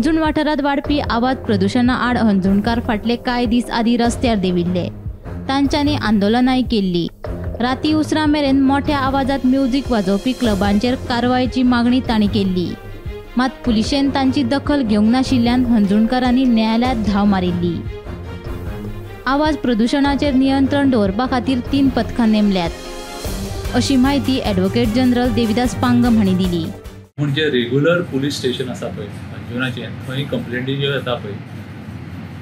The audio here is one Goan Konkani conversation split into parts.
हणजूण वाठारांत वाडपी आवाज प्रदुशणा आड हणजूणकार फाटले कांय दीस आदीं रस्त्यार देंविल्ले. तांच्यांनी आंदोलनांय केल्ली. राती उसरां मेरेन मोठ्या आवाजांत म्युझिक वाजोवपी क्लबांचेर कारवायेची मागणी तांणी केल्ली. मात पुलिशेन तांची दखल घेवंक नाशिल्ल्यान हणजूणकारांनी न्यायालयांत धांव मारिल्ली. आवाज प्रदुशणाचेर नियंत्रण दवरपा खातीर 3 पथकां नेमल्यात अशी माहिती ॲडव्होकेट जनरल देविदास पांगम हांणी दिली. पूण जे रेगुलर पुलीस स्टेशन आसा पळय हणजुणाचें, थंय कंप्लेंटी ज्यो येता पळय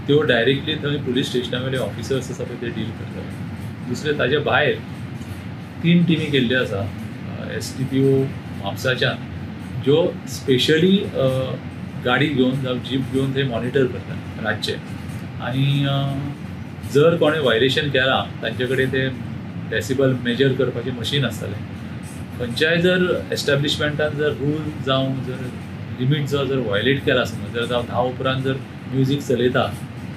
त्यो डायरेक्टली थंय पुलीस स्टेशना वयले ऑफिसर्स आसा पळय ते डील करतले. दुसरें ताजे भायर 3 टिमी केल्ल्यो आसा SDPO म्हापसाच्यान, ज्यो स्पेशली गाडी घेवन जावं जीप घेवन थंय मॉनिटर करता रातचे, आनी जर कोणें व्हायलेशन केलां तांचे कडेन ते डेसिबल मेजर करपाचें मशीन आसतलें. खंयच्याय जर एस्टेब्लिशमेंटान जर रूल जावं जर लिमीट जो जर व्हायलेट केला समज जर जावं 10 उपरांत जर म्युजीक चलयता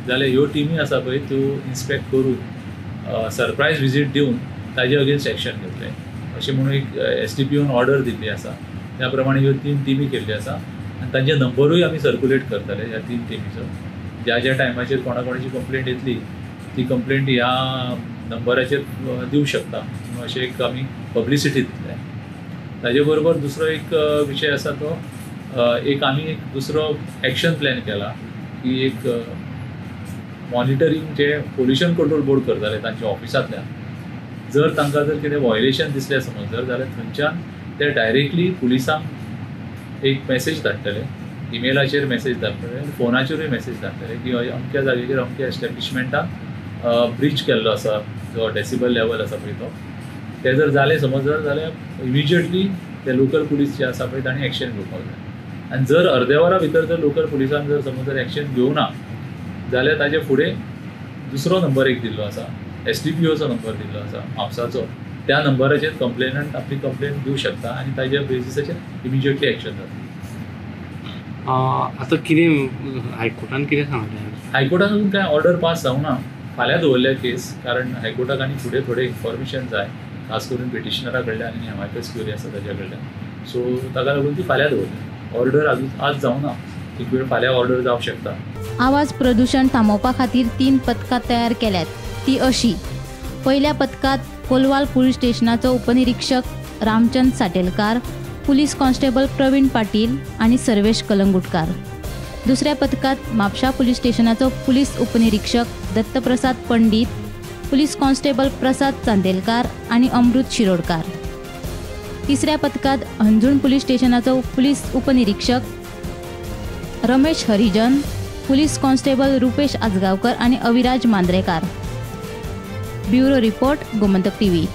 जाल्यार ह्यो टिमी आसा पळय त्यो इन्स्पेक्ट करून सरप्रायज विजीट दिवन ताजे अगेन्स्ट एक्शन घेतले अशें म्हणून एक SDPOन ऑर्डर दिल्ली आसा. त्या प्रमाणे ह्यो 3 टिमी केल्ल्यो आसा आनी तांचे नंबरूय आमी सर्कुलेट करतले ह्या 3 टिमीचो. ज्या ज्या टायमाचेर कोणा कोणाची कंप्लेंट येतली ती कंप्लेंट ह्या नंबराचेर दिवं शकता म्हणून अशें एक आमी पब्लिसिटी दितले. ताजे बरोबर दुसरो एक विशय आसा तो एक आमी एक दुसरो एक्शन प्लॅन केला की एक मॉनिटरींग जे पोल्युशन कंट्रोल बोर्ड करताले तांच्या ऑफिसांतल्यान जर तांकां जर कितें व्हायलेशन दिसलें समज जर जाल्यार थंयच्यान ते डायरेक्टली पुलिसांक एक मॅसेज धाडटले, इमेलाचेर मॅसेज धाडटले आनी फोनाचेरूय मॅसेज धाडटले की अमक्या जागेचेर अमक्या एस्टेब्लिशमेंटान ब्रीच केल्लो आसा जो डेसिबल लेवल आसा पळय तो, ते जर जालें समज जर जाल्यार इमिजिएटली ते लोकल पुलीस जे आसा पळय तांणी एक्शन घेवपाक जाय. आनी जर अर्द्या वरा भितर जर लोकल पुलिसान जर समज जर एक्शन घेवना जाल्यार ताजे फुडें दुसरो नंबर एक दिल्लो आसा, SDPOचो नंबर दिल्लो आसा म्हापसाचो, त्या नंबराचेर कंप्लेनंट आपली कंप्लेन दिवं शकता आनी ताज्या बेजिसाचेर इमिजिएटली एक्शन जाता. आतां कितें हायकोर्टान कितें सांगलें? हायकोर्टान अजून कांय ऑर्डर पास जावंक ना, फाल्यां दवरल्या केस, कारण हायकोर्टाक आनी फुडें थोडें इन्फॉर्मेशन जाय खास करून पिटिशनरा कडल्यान आनी एमायकस क्युरी आसा ताज्या कडल्यान. सो ताका लागून ती फाल्यां दवरल्या. ऑर्डर अजून आज जावना, एक वेळ फाल्यां ऑर्डर जावंक शकता. आवाज प्रदुशण थांबोवपा खातीर 3 पथकां तयार केल्यात ती अशी. पयल्या पथकांत कोलवाल पुलीस स्टेशनाचो उपनिरीक्षक रामचंद साटेलकार, पुलीस कॉन्स्टेबल प्रवीण पाटील आनी सर्वेश कलंगुटकार. दुसऱ्या पथकांत म्हापशा पुलीस स्टेशनाचो पुलीस उपनिरीक्षक दत्तप्रसाद पंडीत, पुलीस कॉन्स्टेबल प्रसाद चांदेलकार आनी अमृत शिरोडकार. तिसऱ्या पथकांत हणजूण पुलीस स्टेशनाचो पुलीस उपनिरीक्षक रमेश हरिजन, पुलीस कॉन्स्टेबल रुपेश आजगांवकर आनी Aviraj Mandrekar. Bureau report, Gomantak TV.